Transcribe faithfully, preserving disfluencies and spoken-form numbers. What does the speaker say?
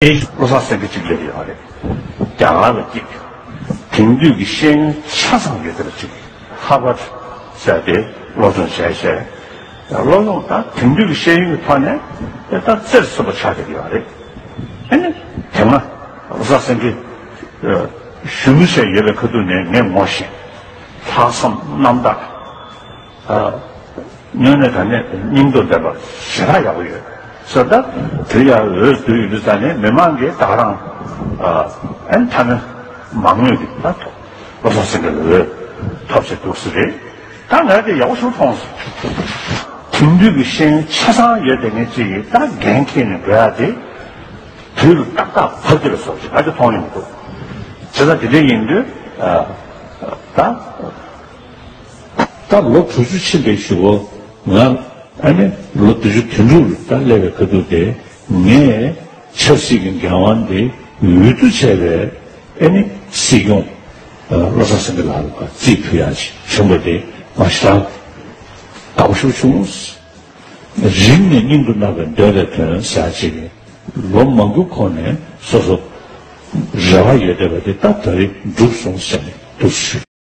ཨེ་བློ་བཟང་སེང་གེ་གཅིག་སླེབས་ཡོད་རེད། རྒྱ་གར་ལ་གཅིག་དེང་དུས་ཀྱི་ཤེས་ཡོན་ཆ་ཚང་ཡོད་བསྡད་པ་གཅིག་ཧར་བར་ཟེར་ཏེ་སློབ་སྦྱོང་བྱས་བྱས། སློབ་སྦྱོང་ད་དེང་དུས་ཀྱི་ཤེས་ཡོན་གྱི་ཐོག་ནས་དེ་ལྟར་རྩེར་སོན་པ་ཆགས་བསྡད་ཡོད་རེད། ཨ་ནི་དེ་སྔ་བློ་བཟང་སེང་གེ་གཞོན་ནུ་བྱས་ཡོད་པའི་ཁ་ཐུག་ནས་ངས་ངོ་ཤེས། ལྷག་བསམ་རྣམ་དག་དངོས་གནས་དྲང་གནས་སྙིང་སྟོབས་ལྡན་པ་ཞེ་དྲག་ཡག་པོ་ཡོད། ཟེར་ད་དེ་ཡང་འོས་བསྡུ་ཡོད་དུས་ཙང་ནས་མི་མང་གིས་ད་རང་ཨན་ཐ་མི་མང་མོས་ཀྱི་ད་ཐོག་བློ་བཟང་སེང་གེ་ལ་འོས་ཐོབ་ཟེར་འདུག་ཟེར་རེད། ད་ང་དེ་ཡག་པོ་ཞིག་མཐོང་སོང་། དེང་དུས་ཀྱི་ཤེས་ཡོན་ཆ་ཚང་ཡོད་དེ་ངས་ཅིག་ཡིན་ད་འགན་འཁྱེར་ནས་འགྲོ་ཡ་དེ་དུས་ལ་ཏག་ཏག་བབ་དེ་ལ་སོགས་ཅིག་ང་དེ་མཐོང་ཡོང་གི་འདུག་བྱས་ཙང་དེ་འདྲ་ཡིན་དུས་ད། ད་ལོ་དྲུག་ཅུ་ཕྱིན་པའི་གཞུག་གུ་ང་ཨ་ནི་ལོ་བདུན་ཅུ་དོན་དྲུག་ལ་ད་སླེབས་པའི་ཁ་ཐུག་དེ་ངས་ཆབ་སྲིད་ཀྱི་འགན་དབང་དེ་འོས་བསྡུ་བྱས་པའི་ཨ་ནི་སྲིད་སྐྱོང་བློ་བཟང་སེང་གེ་ལགས་ལ་རྩིས་ཕུལ་ཡག་ཅིག་བྱུང་བ་དེ་ང་ཞེ་དྲག་དགའ་པོ་ཞིག་བྱུང་། རིང་ནས་སྙིང་དུ་བརྣག་པའི་འདོད་པའི་དོན་ཟེར་ཡག་ཅིག་ལོ་མང་པོའི་གོང་ནས་སོ་སོ་རེ་བ་ཡོད་བསྡད་པ་དེ་ད་ད་རེས་འགྲུབ་སོང་ཟེར་ནས་འདུག་ཞུ།